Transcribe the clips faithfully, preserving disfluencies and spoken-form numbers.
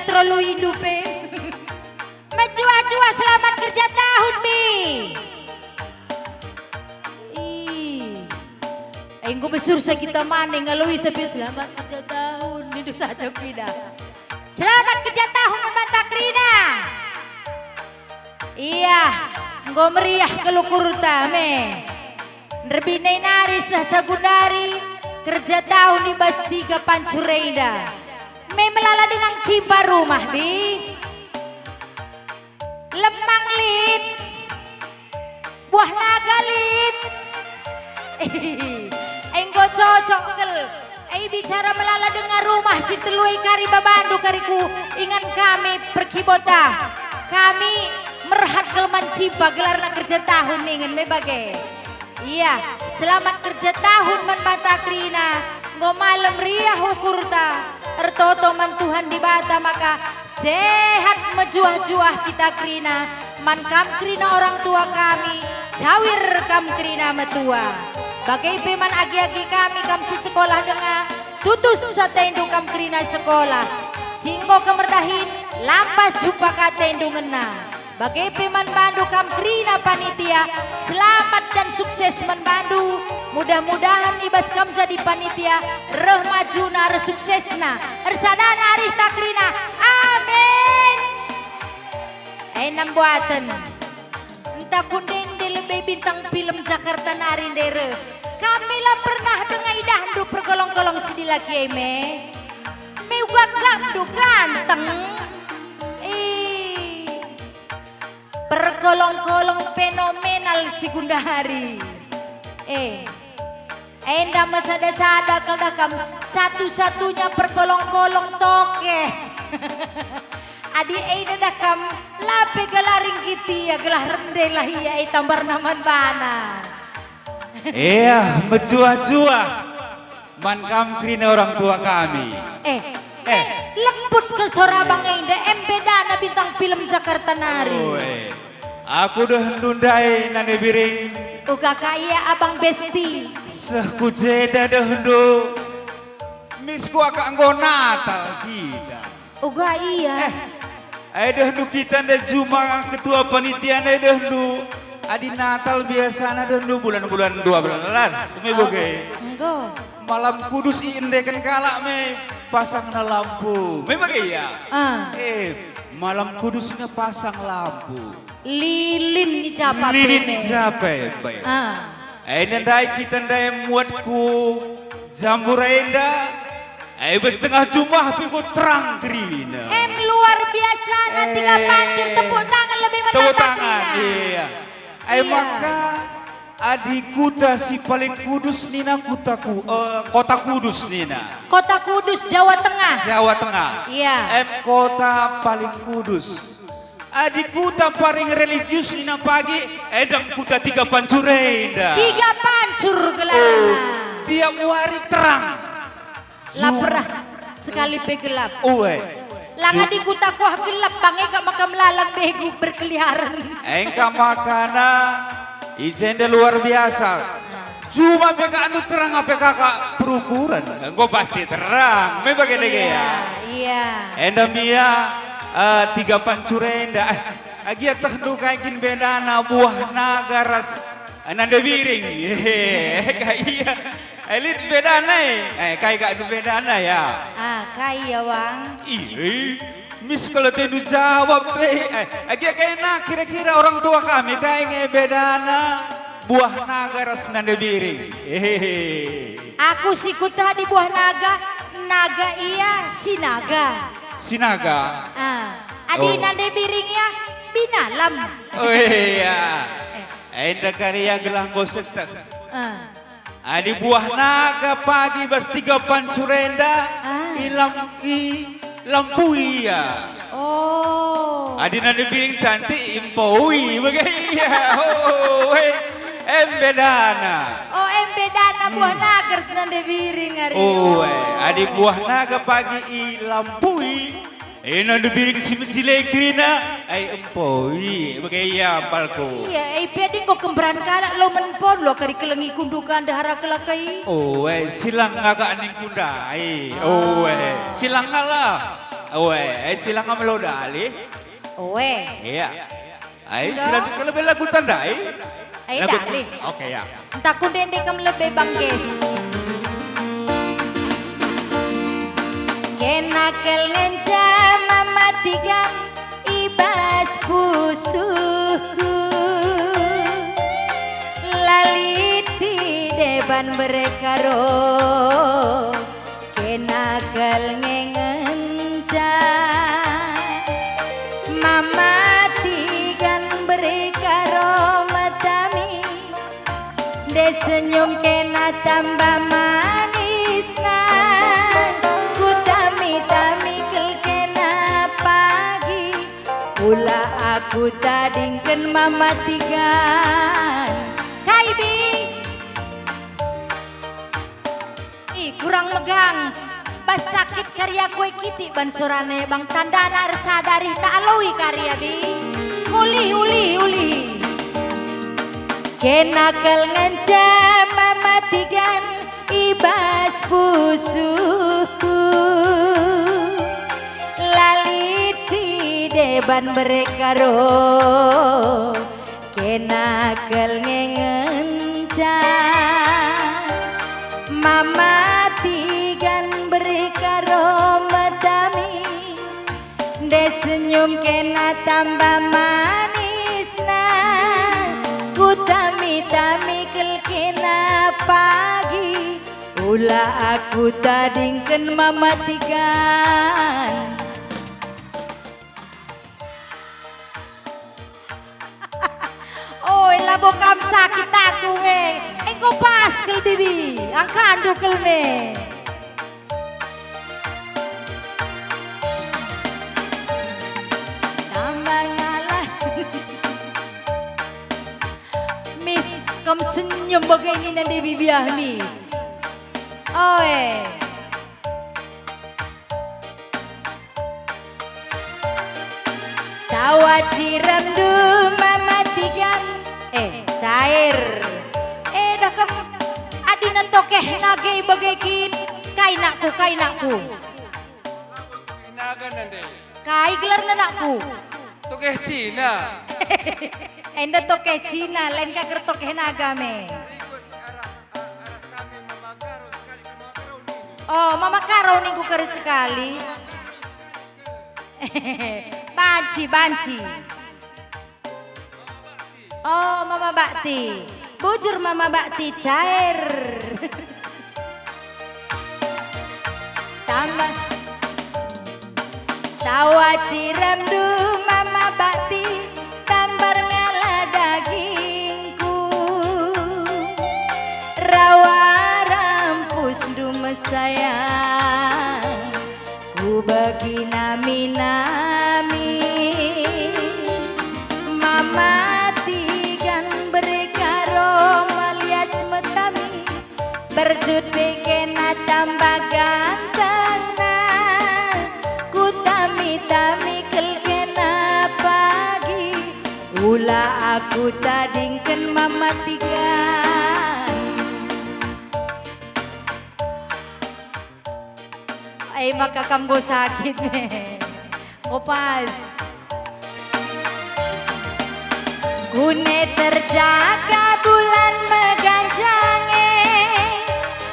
Terlalu indu pe. Mejuah-juah selamat kerja tahun, Bi. Ih. Enggo besursa kita mane ngaloi sampe selamat kerja tahun. Nindu saja kuidah. Selamat kerja tahun man banta kerina. Iya, enggo meriah kal ukurta me. Nderbinai nari seh sagundari kerja tahun i bas tiga pancur enda. Me melala denga cimpa rumah, Bi. Lemang lit. Buah naga lit. Enggo cocok kal. Ai bicara melala denga rumah si telu e kari babandu kari ku ingan kami perkibota. Kami merhat kal man cimpa gelarna kerja tahun ningen me bage. Iya, selamat kerja tahun man banta kerina. Enggo malem riah ukurta. Ertoto man Tuhan Dibata maka sehat mejuah-juah kita kerina. Man kam kerina orang tua kami, cawir kam kerina metua. Bage pe man agi-agi kami kam si sekolah denga, tutus atendu kam kerina sekolah. Si enggo kam erdahin, lampas jumpa ka atendu ngena. Bage pe man bandu kam kerina panitia, selamat dan sukses man bandu. Mudah-mudahan i bas kam jadi panitia, reh majuna, reh suksesna, ersadana arihta kerina. Amin. Enda mbuaten. Ntah ku ndende lebe bintang film Jakarta nari ndai reh. Kami la pernah denga idahndu perkolong-kolong si dilaki e me. Me uga gakndu ganteng. Ih. Perkolong-kolong fenomenal si gundari. Eh, enda me sada-sada kal dah kam satu-satunya perkolong-kolong toke. Adi enda dah kam la pe galaring kitia gelah rende lah ia e tambarna man bana. Iya, mejuah-juah. Man kam kerina orang tua kami. Eh, Eh. eh, leput kal sora abang enda, em bedana bintang film Jakarta nari. Ue. Aku dehndu ndai nande Biring. Uga ka ia abang Besti. Seh ku jeda dehndu. Misku aka enggo Natal kita. Uga ia. Eh, ai dehndu kita ndai juma ketua panitia ndai dehndu. Adi Natal biasana dehndu bulan-bulan dua belas, me bage. Enggo. Malam Kudus iendeken kalak me pasangna lampu. Me bage ia. Ah. Eh, Malam Kudus nge pasang lampu. Lilin i japa Lilin pe me. Japa pe. Ah. Ai ndai kita ndai muat ku Jambura enda. Ai bas tengah jumah pe enggo terang kerina. Em, luar biasa, nanti Eh, pancur tepuk tangan lebih tepuk menantang tangan, kerina. Iya. Ai Iya. maka adi kuta si paling kudus nina kuta ku, eh, kota Kudus nina. Kota Kudus, Jawa Tengah. Jawa Tengah. Iya. Em kota paling kudus. Adi kuta paling religius nina pagi, edang kuta tiga pancur enda. Tiga pancur gelarna. Oh, tiap wari terang. La Jum- perah sekali pe gelap. Ue. Langa Jum- di kuta kuah gelap, bange kak makam lalang begu berkeliaran. Engka makana, i jenda luar biasa. Cuma pe kak anu terang ape kakak perukuran. Enggo pasti terang. Me bage dege ya. Iya, iya. Enda mia, eh, tiga pancur enda. Eh, agia tehndu kai kin bedana buah naga ras, eh, nande Biring. Kai ia. Eh, lit bedana, eh. Eh, kai kak du bedana ya. Ah, kai ia, Wang. Ih, mis kalau tendu jawab, eh. Eh, agia kena kira-kira orang tua kami, kai nge bedana buah naga ras nande Biring. Hehehe. Aku si kutah di buah naga, naga ia si naga. Si naga. Ah, adi Oh. nande Biring ia, binalam. Oh iya. Eh. Enda kari ia gelah enggo seteh. Ah. Adi buah naga pagi bas tiga pancur enda, Ah. ilam-, ilampui ia. Oh. Adi nande Biring cantik, impoi bage ia. Oh, eh. Em bedana. Oh, em bedana buah Hmm. naga ras nande Biring ari. Oh, eh. Adi buah naga pagi ilampui, Ena nande Biring si menjileng kerina, ai empoi, bage ia ampalku. Iya, ai pe adi enggo kemberan kalak lo men pon lo kari kelengi kundukan ndehara kelakai. Oh, eh, silang agak ningku ndai. Oh, eh, silang ngalah. Oe, eh, silang kam lo dali. Oe. Iya. Ai, silang kam lebe lagu tandai. Ai, lagu dali. Oke, ya. Ntah kundende kam lebe, Bang Ges. Kena kal ngenca mamatikan i bas pusuhku. La lit si deban bere karo. Kena kal nge ngenca mamatikan bere karo metami. Nde senyum kena tambah manisna. Kutami-tami kal kena pagi. Ula aku tadingken mamatikan. Kai, Bi? Ih, kurang megang. Bas sakit kari aku e kitik ban sorana e, Bang, tandana ersada arih tak aloi kari, Abi. Ulih, ulih, ulih. Kena kal ngenca mamatikan i bas pusuhku. La lit si deban bere karo. Kena kal nge ngenca mamatikan bere karo metami. Nde senyum kena tambah manisna. Kutami-tami kal kena pagi. Ula aku tadingken mamatikan. Oi, labo kam sakit aku e. Enggo pas kal, Bibi, angkandu kal me. Tambah ngalah. Mis, kam senyum bage nina Debi biah, Mis. Oi. Tawa ciremndu mamatikan, eh, cair. Eh, dah kam adina tokehna ge bage kin. Kai nakku, kai nakku. Naga nande. Kai gelarna nakku? Tokeh Cina. Enda tokeh Cina, lain ka ger tokeh naga me. Oh, Mama Karo ningku kari sekali. Banci, banci. Oh, Mama Bakti. Bujur Mama Bakti cair. Tambah. Tawa ciremndu Mama Bakti, tambar ngala dagingku. Rawa rampusndu mesayang, kubegi nami-nami. Mamatikan bere karo malias metami. Berjut pe kena tambah gantengna, kutami-tami kal kena pagi, ula aku tadingken mamatikan. Ai maka kam enggo sakit me. Opas. Kune terjaka bulan meganjang e,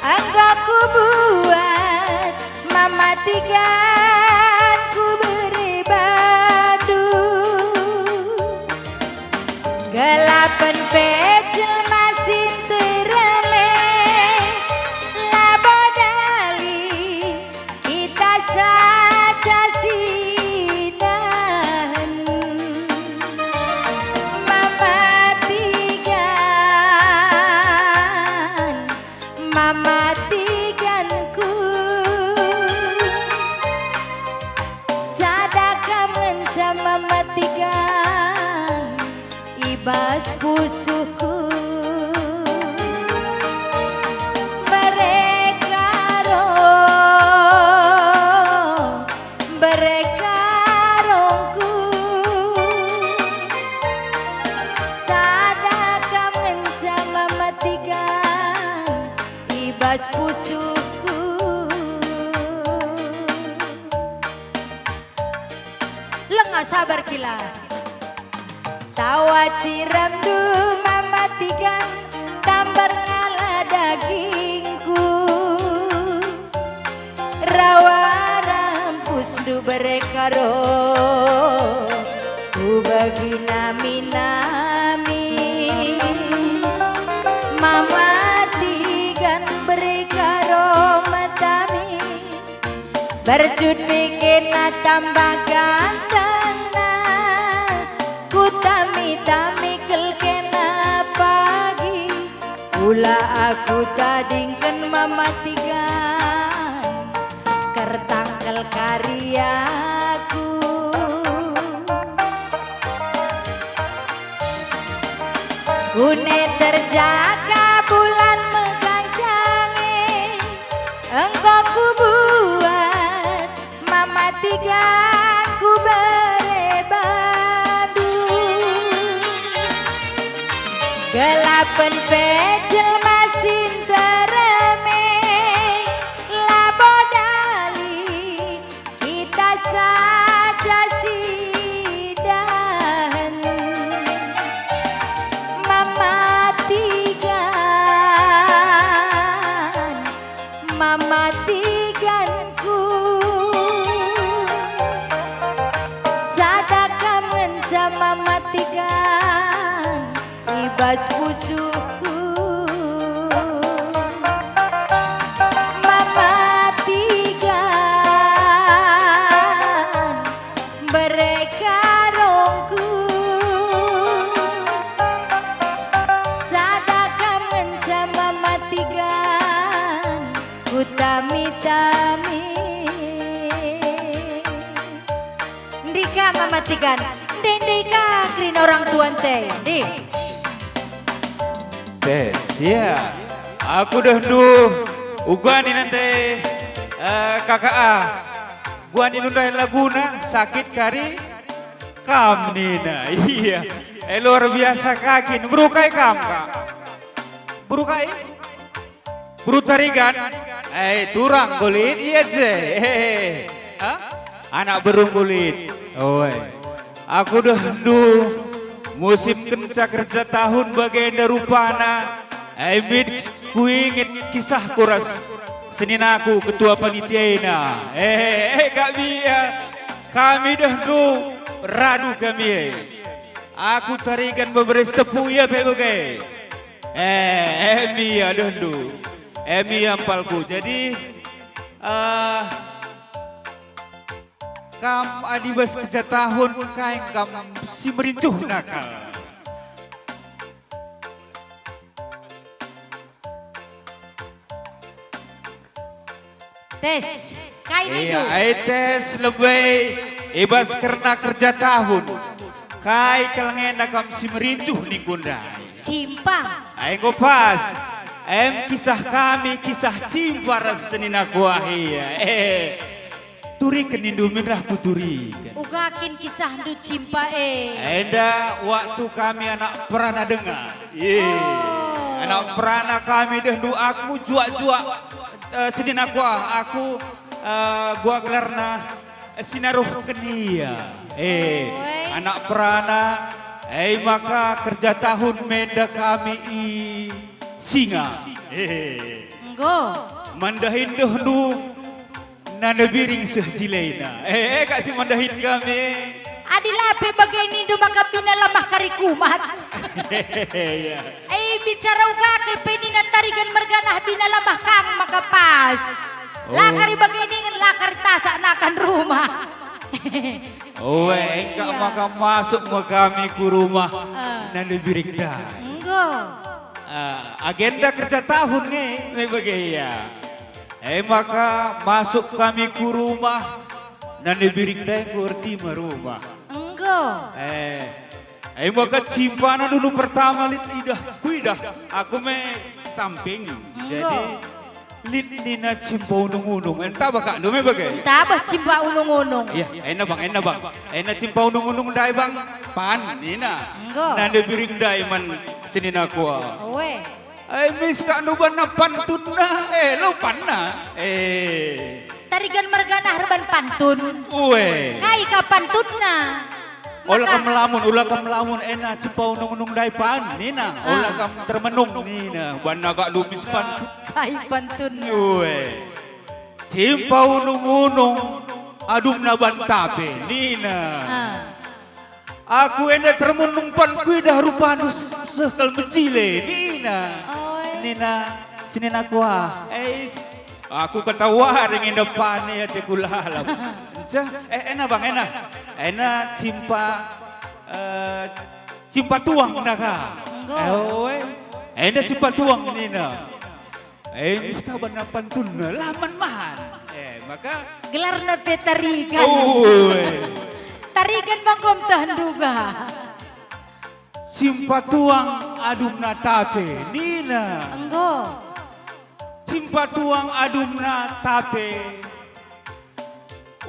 enggo kubuat mamatikan kubere bandu. Gelapen pe jelma si nterem e, labo dali. Kita saja si dahan mamatikan, mamatikanku. Sada kam ngenca mamatikan. I bas pusuhku bere karo, bere karongku. Sada kam ngenca mamatikan i bas pusuhku. Sabar kila. Tawa ciremndu mamatikan, tambar ngala dagingku. Rawa rampusndu bere karo, kubegi nami-nami. Mamatikan bere karo matami. Bercut pikirna tambah gantengna, kutami-tami kel kena pagi, ula aku tadingken mamatikan, kertangkel kari aku. Kune terjaka bulan megancange, enggo kubuat mamatikan kubere bandu. Gelapen pe jelma si ntereme, labo dali kita saja si dahin mamatikan, mamatikanku. Sada kam ngenca mamatikan i bas pusuhku. Mamatikan bere karongku. Sada kam ngenca mamatikan kutami-tami. Ndika mamatikan, ndai-ndai ka kerina orang tua nte, ndi. Tes, ya. Aku dehndu, uga nina ndai, eh, K K A. Uga nina ndai laguna, sakit kari kam nina. Iya. Eh, luar biasa ka kin. Beru kai kam, Kak? Beru kai? Beru Tarigan? Eh, turang kulit, iya je. Hehehe. Ha? Anak beru kulit. Oe. Aku dehndu, musim kenca kerja tahun bagenda rupana. Eh, mit kuinget kisahku ras seninaku ketua panitiana. Eh, eh, gak biar. Kami dehndu, radu kami, eh. Aku Tarigan beberes tepu ia pe bage. Eh, em ia dehndu. Em ia empalku. Jadi, eh, kam adi bas kerja tahun kai kam si merincuh nakal. Tes, kai nindu? Iya, ai tes lebe i bas kerna kerja tahun. Kai kal ngena kam si merincuh ningku ndai? Cimpa. Ai enggo pas. Em kisah kami, kisah Cimpa ras senina kuah ia. Eh, turiken nindu min rah kuturiken. Uga kin kisahndu Cimpa e? Enda waktu kami anak perana denga. Ye. Oh. Anak perana kami dehndu aku juak-juak, eh, senina kuah aku, eh, gua gelarna, eh, sinaruhken ia. Eh, Oi. Anak perana, eh, maka kerja tahun menda kami i Singa. Eh. Enggo. Mendahin dehndu, nande biring seh jilena. Eh, eh, kak si mendahin kami. Adi la pe bage nindu maka bina lemah kari kumat. Iya. Eh, bicara uga kal pe nina Tarigan mergana bina lemah kang maka pas. La Oh. kari bage ningen la kari tasak nakan rumah. Oh, eh, engkak Iya. maka masuk me kami ku rumah Ah. nande biring ndai. Enggo. Ah, agenda kerja tahun nge, me bage ia. Eh, maka masuk kami ku rumah, nande biring ndai ku erti me rumah. Enggo. Eh, eh, maka Cimpana dulu pertama lit idah, kuidah, aku me samping. Enggo. Jadi, lit nina Cimpa unung-unung, entah bakak ndu me bage. Entah bah Cimpa unung-unung. Iya, ena bang, ena bang. Ena Cimpa unung-unung ndai bang, pan, nina. Enggo. Nande biring ndai man senina kuah. Oe. Ai mis kak nubanna pantunna, eh, lo panna. Eh. Tarigan mergana erban pantun. Ue. Kai ka pantunna? Ola kam melamun, ola kam melamun, ena cimpa unung-unung ndai pan, nina. Ah. Ola kam termenung, nina. Banna kak lubis pan. Kai pantun. Ue. Cimpa unung-unung, adumna ban tape, nina. Ah. Aku enda termenung pan kuidah rupandu seh kal mejile, nina. Oi. Nina, senina kuah. Eis, aku ketawa ring enda pane ateku lalap. Encah, eh, ena bang, ena. Ena cimpa, eh, cimpa tuang naka. Enggo. Eh, oe. Enda cimpa tuang nina. Eh, mis kaban pantunna, laman mahan. Eh, maka gelarna pe Tarigan. Ue. Tarigan bangkom teh nduga. Cimpa tuang adumna tape, nina. Enggo. Cimpa tuang adumna tape.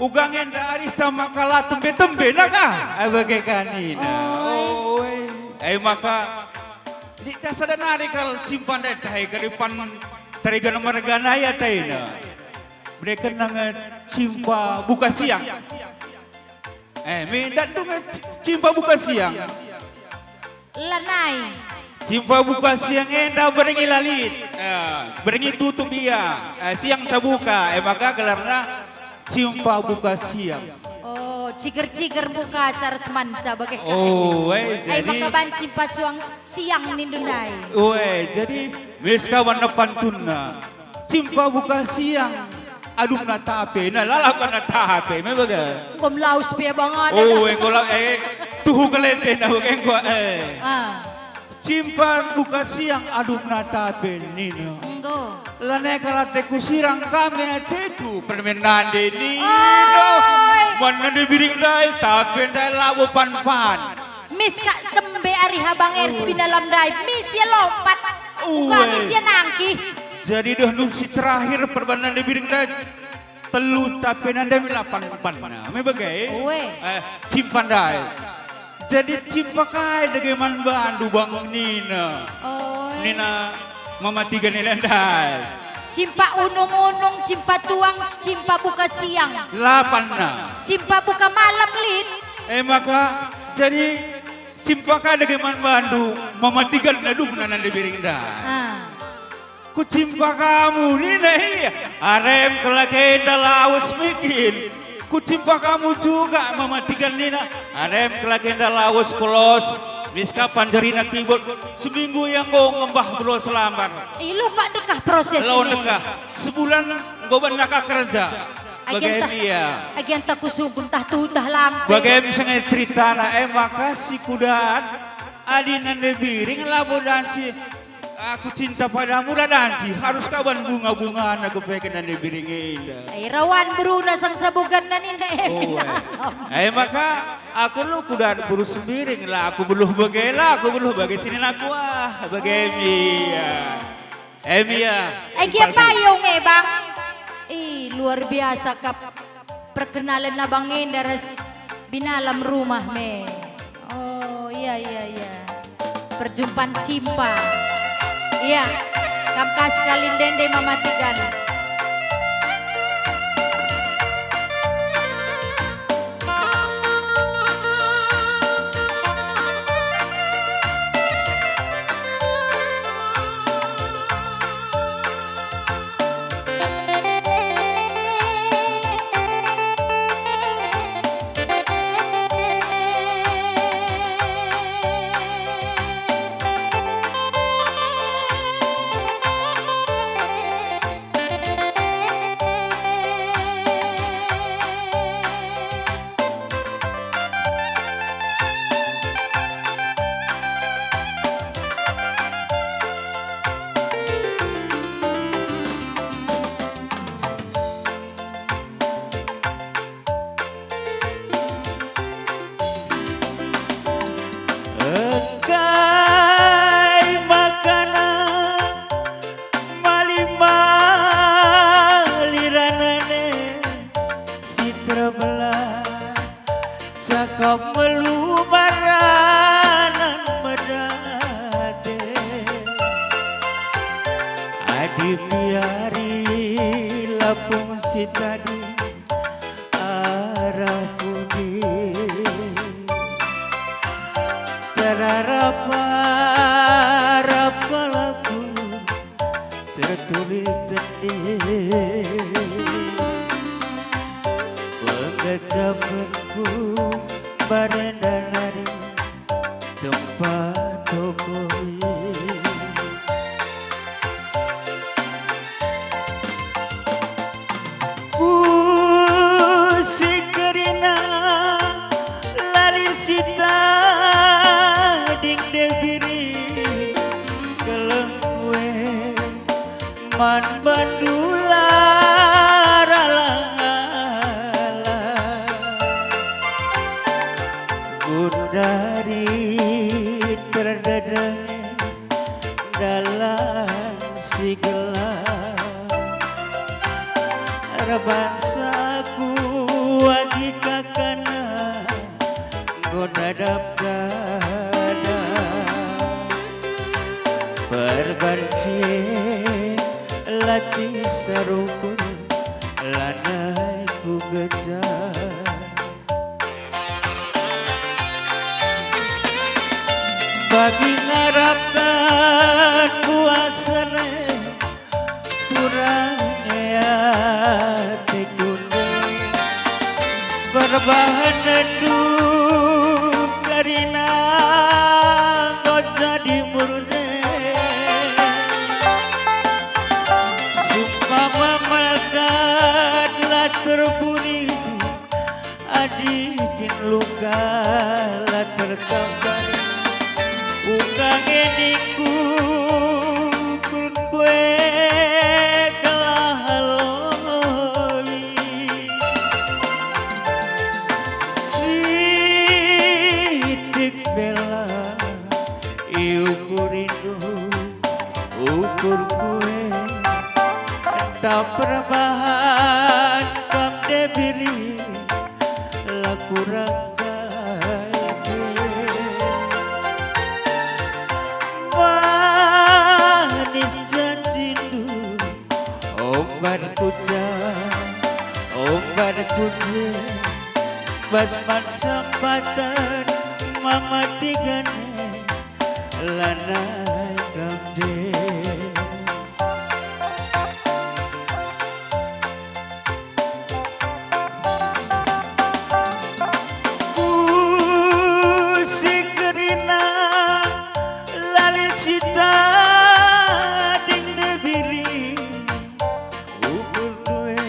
Uga nge enda arihta maka la tembe-tembe naka, eh, bage ka nina. Oi. Oi. Eh, maka, lit ka sada nari kal cimpa ndai tahe kadipan Tarigan mergana ia taina. Berekenna nge cimpa buka siang. Eh, me datndu nge c-, cimpa buka siang. Lanai. Cimpa buka siang enda berngi la lit. Eh, berngi tutup ia. Eh, siang tabuka. Eh, maka gelarna cimpa buka siang. Oh, ciger-ciger buka sars manca bage kai. Oh, eh, ai jadi maka ban cimpa suang siang nindu ndai. Oh, eh, jadi mis kaban pantunna. Cimpa buka siang, adumna tape, nah, lalap na tape, me bage. Enggo melaus pe bangana. Oh, enggo la, eh, tuhu kelente na bage enggo, eh. Ah. Cimpa buka siang, adumna tape, nina. Enggo. Lanai kal ateku sirang kami ateku, permen nande, nina. Oi. Man nande biring ndai, tape ndai labo pan-pan. Mis kak tembe ari habang er si binalam ndai, mis ia lompat. Uga, ue, mis ia nangkih. Jadi deh nu si terakhir perbanan di biring ndai. Telu tape nande me lapan panna. Me bage? Ue. Eh, cimpa ndai. Jadi cimpa kai dage man bandu bang nina. Oi. Nina Mama Tiga nina ndai. Cimpa unung-unung, cimpa tuang, cimpa buka siang. Lapanna. Cimpa buka malam, lit. Eh, maka, jadi, cimpa ka dage man bandu, Mama Tiga nadungna nande biring ndai. Ah. Kucimpa kamu, nina ia, arem kelak enda lawes mikin. Kucimpa kamu juga, Mama Tiga nina, arem kelak enda lawes kolos. Mis kapan jarina kibot, seminggu ia enggo ngembah belos lambar. Ih, lukak dekah prosesna. Lawes dekah, sebulan enggo banna ka kerja. Bage enda, enda kusungkun tah tutah lang. Bage misalnya ceritana, eh, maka si kudat adi nande biring labo danci, aku cinta padamu la danci, harus kaban bunga-bungana kepeken nande biring enda. Eh, rawan beruna sang sabugan nani na. Oh, eh. Eh, maka aku lu kudat beru sembiring la aku beluh bage, la aku beluh bage sini naku ah, bage mia. Em ia. Ai gia payung e, Bang. Ih, luar biasa kap perkenalan abang enda ras binalam rumah me. Oh, iya, iya, iya. Perjumpaan cimpa. Iya, kam ka sekali ndende Mama Tiga. Engkai makana mali-mali ranane si terbelah, cakap melu baranan medade. Adi piari lapung si tadi, arah pudi. Arap-arap kalakku tertulis tendi, penggejapenku barenda nari tempat tokoi. Ku si kerina lalin si tading debiri, keleng kue man bandu lara langala. Gundari terdedengi dalan si gelap. Erbansa ku agi kakana enggo dadap-dadap. Perbanci latih sarukun lanai ku gejar. Bagi ngarapkan buah sere, turang ate kunde. Perbahanenndu kerina enggo jadi murde. Sumpama melekat la terpuridi, adi kin luka la terkabar, uga nge ningku kurun kue gelah loi. Sitik bela iukurindu ukur kue, ntah perbahan kam debiri, la kurang kai pe. Manis janjindu, ombar kuja, ombar kunje, bas man sampatan mama tigane, lanai kam de. Ku si kerina lalin si tading debiri, ukur kue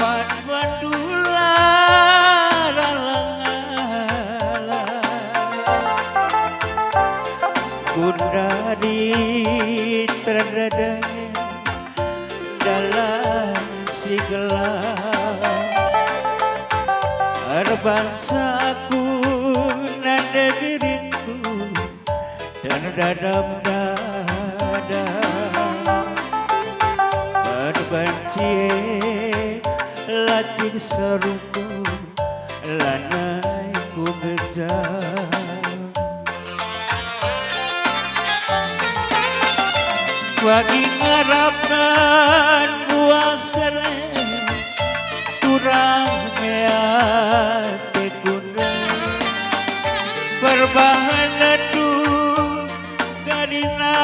man bandu lara langala. Gundari terdedengi dalan si gelap. Erbansa aku nande biringku terdadap-dadap. Erbanci latih seruku lanai ku gejar. Bagi ngarapkan buah sere, turang me ate kunde. Perbahanenndu kerina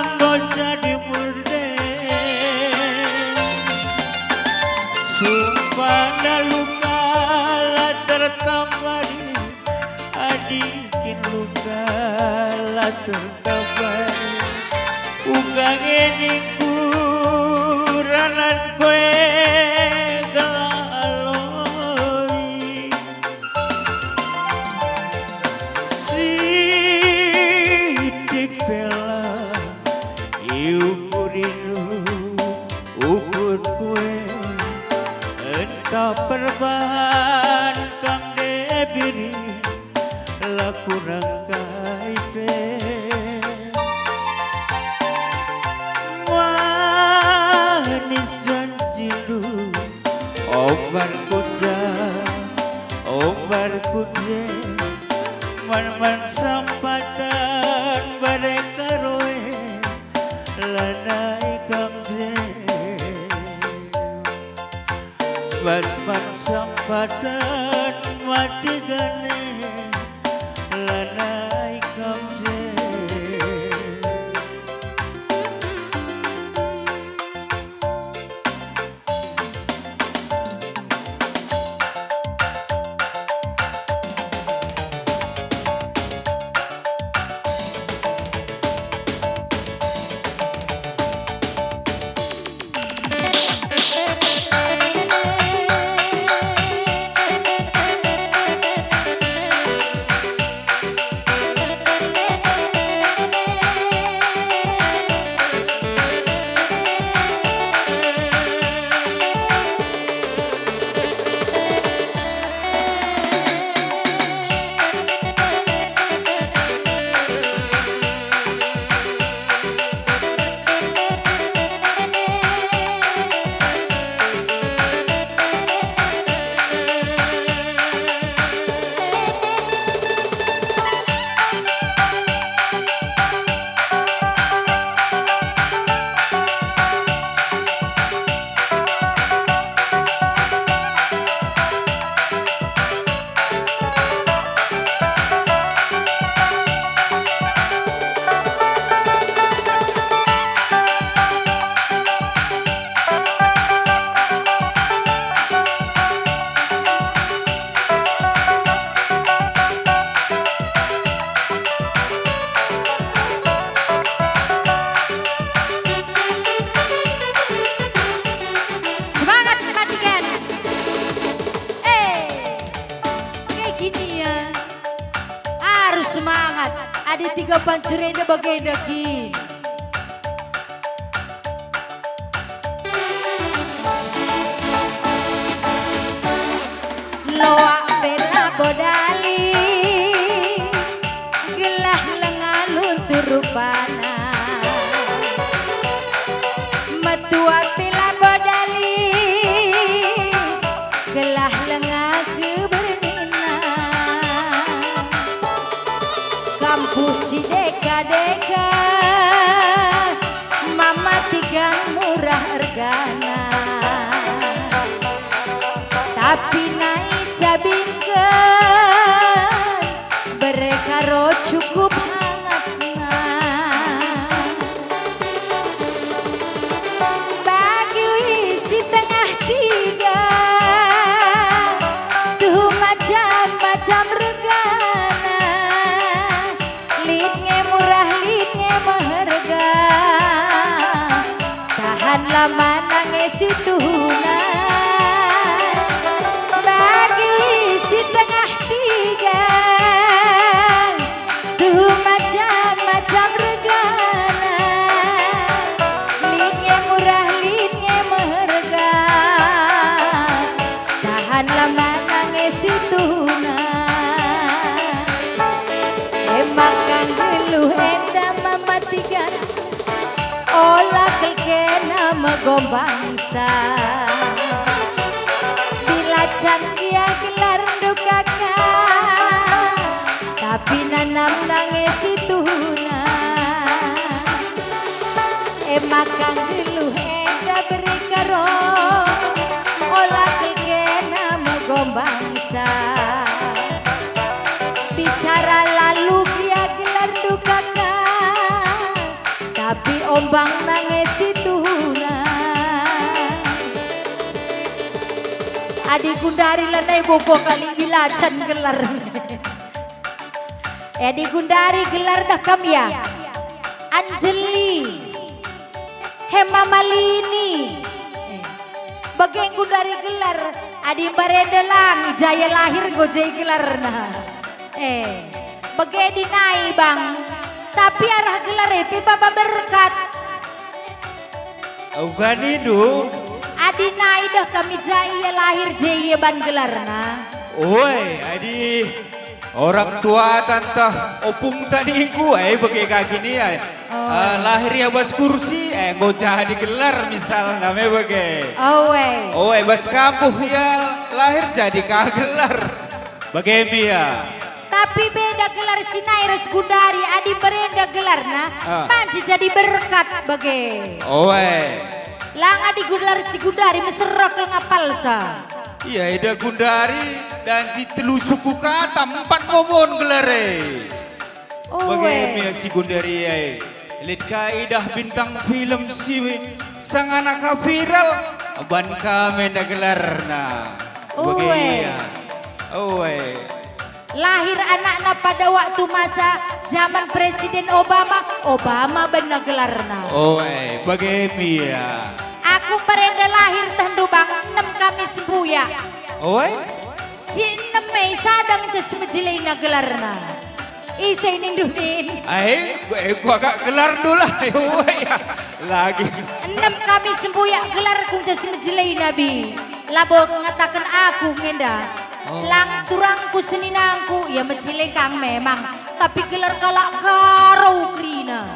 enggo jadi murde. Sumpah luka la tertambari, adi kin luka la terkabari, uga nge ningku ralan kue gelah loi. Sitik pela iukurindu ukur kue, ntah perbahan kam debiri, la kurang kai pe. Manis janjindu, ombar kunja, ombar kunje, man-man sampatan bare karoe, lanai kam je. Bas man sampatan mati gane, Ini ya, arus semangat. Adi tiga pancur enda bagenda kin. Loak pe labo dali, gelah lenga luntur rupana. Metua pe labo dali, gelah lenga keberngina. Kampuh si deka-deka, mamatikan murah ergana. Tapi nai cabingken, bere karo cukup hangatna. Bagi si tengah tiga, tuhu macam-macam regana. Lit nge murah, lit nge meherga. Tahanlah mana nge situhuna. Bagi si tengah tiga, tuhu macam-macam regana. Lit nge murah, lit nge meherga. Tahanlah mana nge situhuna. Emaka nggeluh enda mamatikan, ola kal kena megombangsa. Bilacan ia gelarndu kaka, tapi nanamna nge situhuna. Emaka nggeluh enda bere karo, ola kal kena megombangsa. Bicara lalu gia gelarndu kaka, tapi ombangna nge situhuna. Adi gundari lanai bobo kali bilacan gelar. Adi gundari gelar dah kam ia. Anjeli. Hema Malini. Eh, bage gundari gelar, adi mbarenda lang, jaya lahir enggo jai gelarna. Eh, bage dinai, Bang. Tapi arah gelar e pe baba berkat. Uga nindu. Adi nai dah kami jai ia lahir je ia ban gelarna. Oi, adi orang tua tantah opung taniku, eh, bage ka gini, eh. Oh. Eh, lahir ia bas kursi, eh, enggo jadi gelar misalna me bage. Oh, eh. Oh, eh, bas kampuh ia lahir jadi ka gelar. Bage me ia. Tapi beda gelar si nai ras gundari, adi mbarenda gelarna, ah, banci jadi berkat bage. Oh, eh. Lang adi gelar si gundari meserok ngapalsa. Ia eda gundari, danci telu suku kata, empat momon gelar e. Oh, bage eh. Me si gundari e. Lit ka idah bintang film si sangana ka viral, ban ka me enda gelarna. Oh, bage eh. Ia. Oh, eh. Lahir anakna pada waktu masa zaman Presiden Obama, Obama bana gelarna. Oh, eh, bage me ia. Aku mbarenda lahir tehndu, Bang, enem Kamis Sembuyak. Oh, eh? Si enem e sada ngenca si mejelena gelarna. Ise nindu min? Ai, eh, kuakap gelarndu lah. Oh, eh, lagi. Enem Kamis Sembuyak gelarku ngenca si mejelena bi. Labo ngataken aku ngenda. Oh. Lang turangku seninangku, ia mejile kang memang, tapi gelar kalak Karo kerina.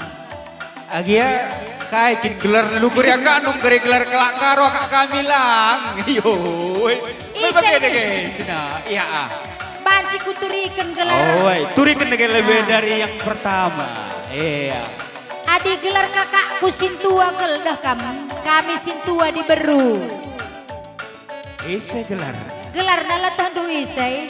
Agia, kai kin gelar nukuri akak nung kere gelar kalak Karo akak kami lang. Yo, oi. Ise bage kin? Dege, sina. Iya, ah. Banci kuturiken gelar. Oi, turiken dege lebih, nah, dari yang pertama. Iya. Adi gelar kakakku sintua kal dah kam, kami sintua diberu. Ise gelar? Gelarna la tehndu ise?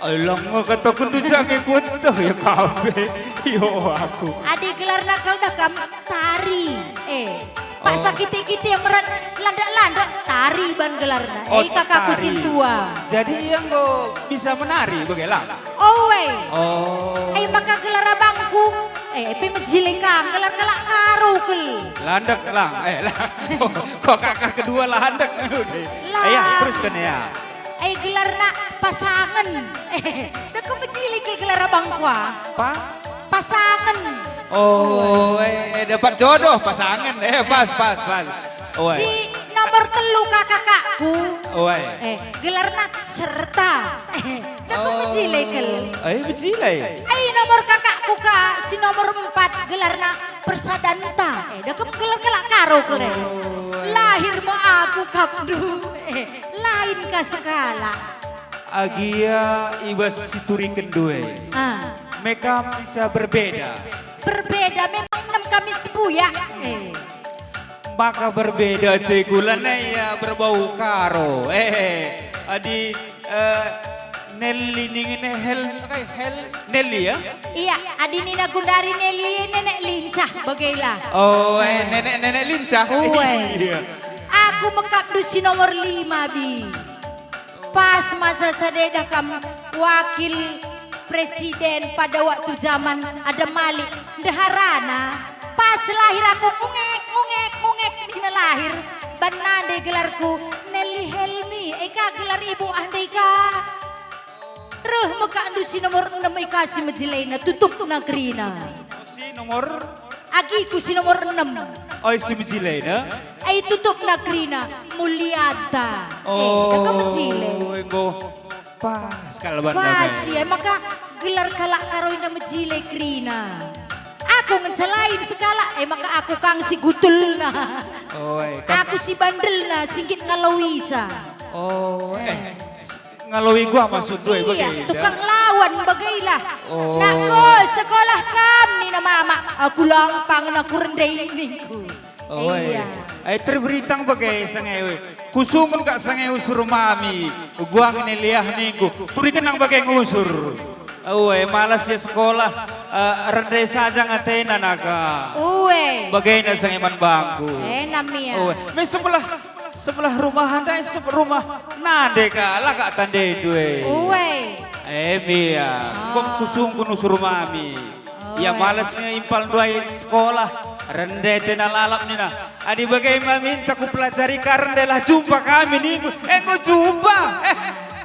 Alang katakendu jange kueteh ya kabe. Yo aku. Adi gelarna kal dah kam Tari. Eh, paksa, oh, kite-kite meran landak-landak Tari ban gelarna. Oh, eh, kakakku Tari. Sintua. Jadi ia enggo bisa menari bage lang? Oe. Oh. Eh, maka gelar abangku. Eh, pe mejile kang, gelar kalak Karo kal. Landek lang, eh, lang. Kok kakak kedua landek? Lah. Iya, teruskan ya. Eh, gelarna Pasangen. Eh, dah kau mejile kal gelar abangku, ah. Pa? Pasangen. Oh, eh, eh, dapat jodoh, pasangen. Eh, pas, pas, pas. Oh, eh. Si nomor telu ka kakakku. Oh, eh. Eh, gelarna Serta. Eh, dah kau mejile kal. Eh, mejile. Ai nomor kakakku ka, si nomor empat, gelarna Persadanta. Eh, dah kau gelar kalak Karo kal, eh. Oh, eh. Lahir me aku kap du. Eh, lain ka sekalak. Agia i bas situriken due. Ah. Me kam ca berbeda. Berbeda, memang enem kami sebuyak. Eh. Maka berbeda tegulan ia berbau Karo. Eh, adi, eh, Nelly ningen hel, kai, hel, Nelly ya? Iya, adi nina gundari Nelly nenek lincah, bagailah. Oh, eh, eh, nenek-nenek lincah. Uwe. Iya. Aku mekap du si nomor lima, Bi. Pas masa sadeda kam wakil presiden pada waktu zaman Adam Malik ndeharana. Pas lahir aku ngungek, ngungek, ngungek nina lahir. Ban nande gelarku Nelly Helmi, eka gelar ibu andai ka. Reh me kak ndu si nomor enem eka si mejelena, tutupna kerina. Si nomor? Agiku si nomor enem. Oi, si mejilena? Ai, tutupna kerina, Muliata. Eh, oh, mejile. Enggo pas kal banta. Pas, ya, maka gelar kalak Karo enda mejile kerina. Aku ngenca lain sekalak, eh, maka aku kang si gutulna. Oh, eh, kan. Aku si bandelna, si nggit ngaloi sa. Oh, eh. Eh. Ngaloi gua maksud gue. Iya, bage, tukang lawan bagailah. Oh. Nakko, sekolah kam nina mama, aku lang pangen aku rende ningku. Oh, iya. Eh, terberitang bage sangewe. Kusungkun kak sangewe suruh mami. Gua ngene liah ningku. Turi kenang bage ngusur. Uwe, malas ia sekolah, eh, rende saja ngatena naga. Uwe. Bagena sange man bangku. Enam ia. Uwe, me sebelah, sebelah rumah ndai, sebelah rumah nande ka, la kak tandendu e. Uwe. Eh, mia. Oh. Kok kusungkun usur mami. Ia malas nge impal nduai sekolah, rende tena lalap nina. Adi bage maminta kupelajari ka rende lah jumpa kami ningku. Eh, enggo jumpa. Eh,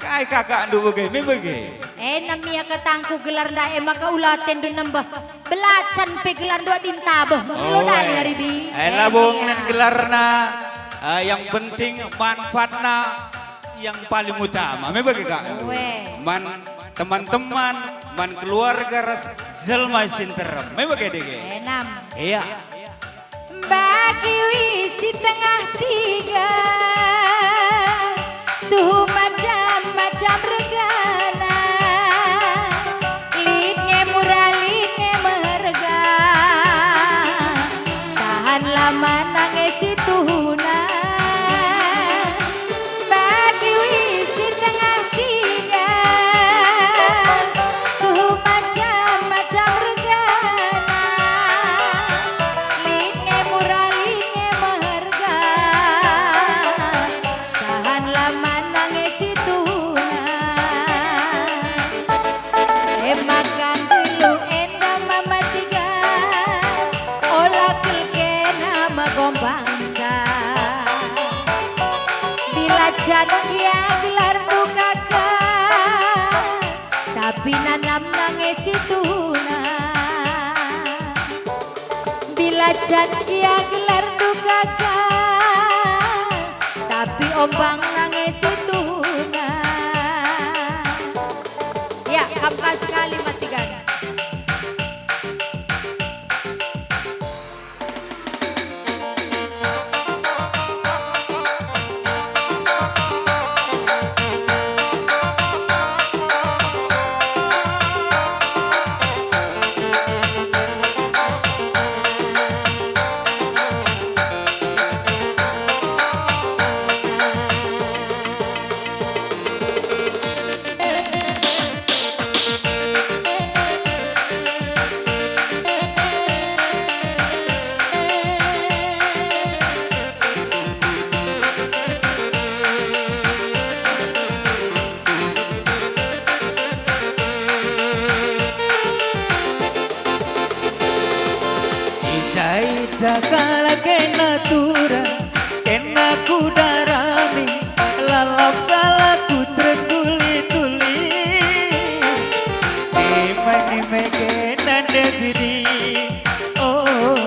kai kakakndu bage, me bage. Enam ia katangku gelar ndai, e maka ula atendu nembeh. Belacan pe gelarndu adi ntabeh, mengilo dali hari bi. Eh, la bongnen gelarna, eh, yang penting manfaatna yang paling utama. Me bage kak. Uwe. Man teman-teman, man keluarga ras jelma si nterem. Me bage dege. Enam. Iya. Bagi wisi tengah tiga, tuhu macam-macam regana. Lit nge murah, lit nge meherga. Tahanlah manang e si tuhuna. Bagi wisi tengah tiga, tuhu macam-macam regana. Lit nge murah, lit nge meherga. Tahanlah manang e si tuhuna. E maka nggeluh enda mama tiga, ola kal kena megombangsa. Bila can gia gelarndu kaka, tapi nanam nange si tuhuna. Bila can gia gelarndu kaka, tapi ombang nange si tuhuna. Ya, kam ka sekali matikan. Ica-ica kalak kena tura, kena kudarami, lalap kalak ku terkuli-kuli. Nimai kena ndai biring, oh,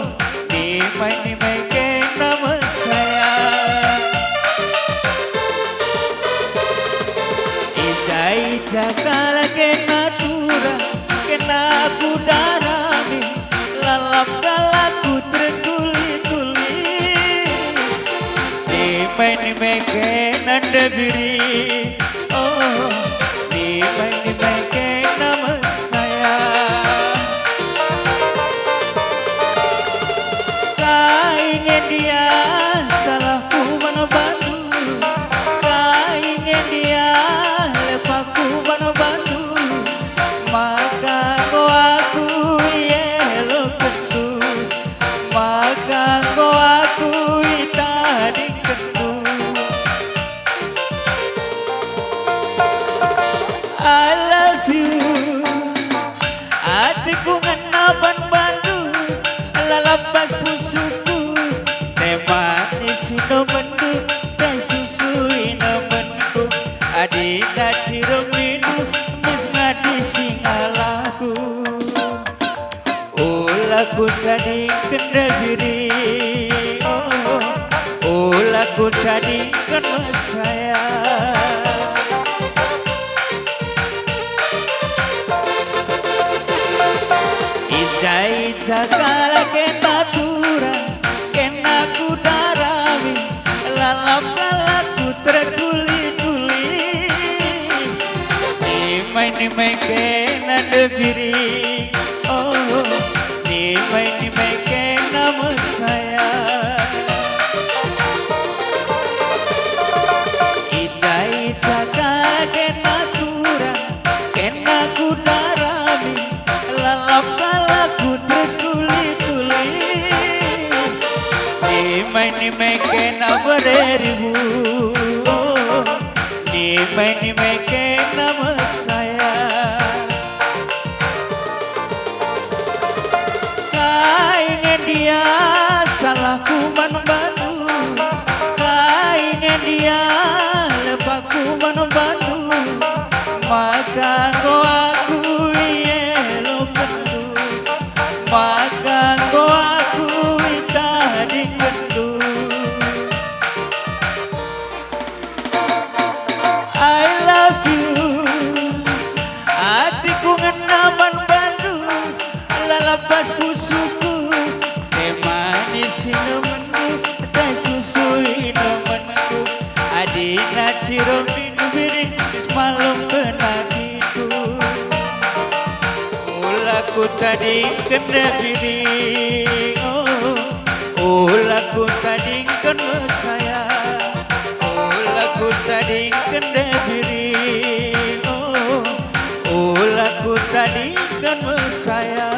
nimai-nimai kena mesaya. I ja-i ja kalak kena turang, kena kuda rame, lalap kalak ku tertuli-tuli. Nimai-nimai kena ndai biring, oh, nimai-nimai kena mesaya. Kai nge ndia salahku man bandu? Kai nge ndia lepakku man bandu? Maka enggo aku ielokenndu, maka enggo aku itadingkenndu. I love you. Ateku ngena ban bandu, lalap bas pusuhku. Teh manis si nomenndu, teh susu inomenku. Adinda ciromindu, mis ngadi singalahku. Ola kutadingken ndai biring, oh, ola kutadingken mesaya. I ja-i ja kalak kena turang, kena kuda rame, lalap kalak ku tertuli-tuli. Nimai-nimai kena ndai biring, oh, nimai-nimai kena mesaya. I ja-i ja kalak kena turang, kena kuda rame, lalap kalak ku tertuli-tuli. Nimai-nimai kena bere ribu, nimai-nimai kena mesaya. Kai nge ndia salahku man bandu? Kai nge ndia lepakku man bandu? Maka enggo aku ielokenndu, maka enggo aku itadingkenndu. I love you. Ateku ngena man bandu, lalap bas pusuhku. Teh manis si nomenndu, teh susu inomenku. Adinda ciromindu biring, mis malem penakitku. Ola kutadingken ndai biring, oh, ola kutadingken mesaya. Ola kutadingken ndai biring, oh, ola kutadingken mesaya.